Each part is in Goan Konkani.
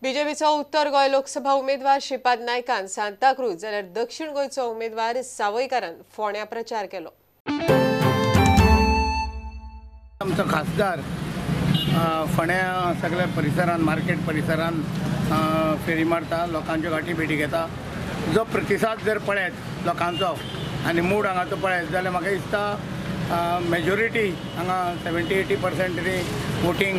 बीजेपीचो उत्तर गोंय लोकसभा उमेदवार श्रीपाद नायकान सांताक्रूज जाल्यार दक्षिण गोंयचो उमेदवार सावयकारान फोंड्या प्रचार केलो. आमचो खासदार फोंड्या सगळ्या परिसरान, मार्केट परिसरान फेरी मारता, लोकांच्यो गांठी भेटी घेता. जो प्रतिसाद जर पळयत लोकांचो आनी मूड हांगाचो पळयत जाल्यार म्हाका दिसता मेजॉरिटी हांगा 70-80% तरी वोटींग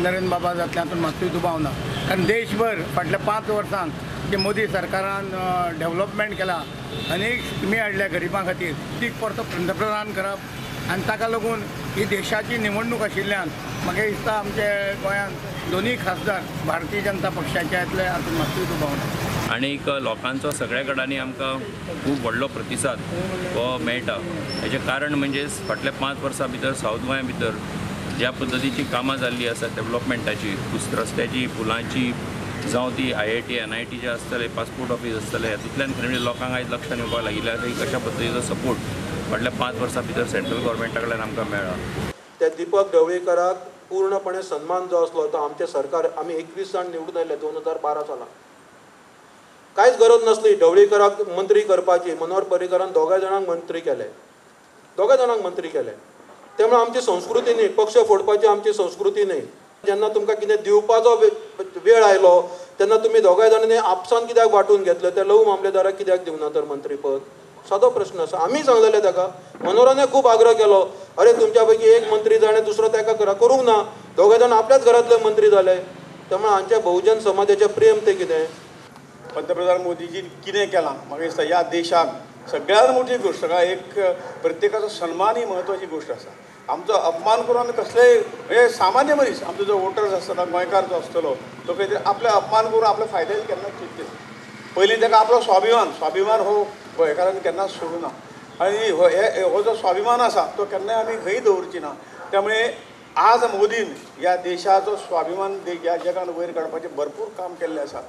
नरेंद्र बाबा जातलें, हातूंत मात्तूय दुबाव ना. कारण देशभर फाटल्या 5 वर्सांक जे मोदी सरकारान डेव्हलपमेंट केला, अनेक स्किमी हाडल्या गरिबां खातीर, ती परतो पंतप्रधान करप आनी ताका लागून ही देशाची निवडणूक आशिल्ल्यान म्हाका दिसता आमच्या गोंयांत दोनूय खासदार भारतीय जनता पक्षाचे येतले, हातूंत मात्तूय दुबाव ना. आनीक लोकांचो सगळ्या कडेन आमकां खूब व्हडलो प्रतिसाद हो मेळटा. हेचें कारण म्हणजे फाटल्या 5 वर्सां भितर सावथ गोंया भितर ज्या पद्दतीची कामां जाल्लीं आसा डेव्हलपमेंटाची, रस्त्याची, पुलांची, जावं ती IIT NIT जे आसतले, पासपोर्ट ऑफीस आसतले, हातूंतल्यान खरें म्हणजे लोकांक आयज लक्षांत येवपाक लागिल्लें आसा की कशा पद्दतीचो सपोर्ट फाटल्या 5 वर्सां भितर सेंट्रल गव्हर्मेंटा कडल्यान आमकां मेळ्ळा. त्या दीपक ढवळीकराक पूर्णपणे सन्मान जो आसलो तो आमचें सरकार, आमी 21 जाण निवडून आयले 2012 सालान. कांयच गरज नासली ढवळीकराक मंत्री करपाची. मनोहर पर्रीकरान दोगांय जाणांक मंत्री केले, दोगांय जाणांक मंत्री केले. त्यामुळे आमची संस्कृती न्ही, पक्ष फोडपाची आमची संस्कृती न्ही. जेन्ना तुमकां कितें दिवपाचो वेळ आयलो तेन्ना तुमी दोगांय जाणांनी आपसान कित्याक वांटून घेतले? त्या लघु मामलेदाराक कित्याक दिवना तर मंत्रीपद? सादो प्रश्न आसा. आमी सांगलेले ताका, मनोहरान खूब आग्रह केलो, अरे तुमच्या पैकी एक मंत्री जाय आनी दुसरो ताका करा, करूंक ना. दोगांय जाण आपल्याच घरांतले मंत्री जाले. त्यामुळे आमच्या बहुजन समाजाचें प्रेम तें कितें. पंतप्रधान मोदीजीन कितें केलां म्हाका दिसता ह्या देशाक सगळ्यात मोठी गोष्ट, सगळ्या एक प्रत्येकाचो सन्मान ही म्हत्वाची गोष्ट आसा. आमचो अपमान करून आमी कसलेय म्हणजे सामान्य मनीस, आमचो जो वोटर्स आसता, गोंयकार जो आसतलो तो खंय तरी आपले अपमान करून आपले फायदे केन्नाच चिंतता. पयलीं ताका आपलो स्वाभिमान, स्वाभिमान हो गोंयकारान केन्नाच सोडूना आनी हो जो स्वाभिमान आसा तो केन्नाय आमी खंय दवरची ना. त्यामुळे आज मोदीन ह्या देशाचो स्वाभिमान ह्या जगान वयर काडपाचें भरपूर काम केल्लें आसा.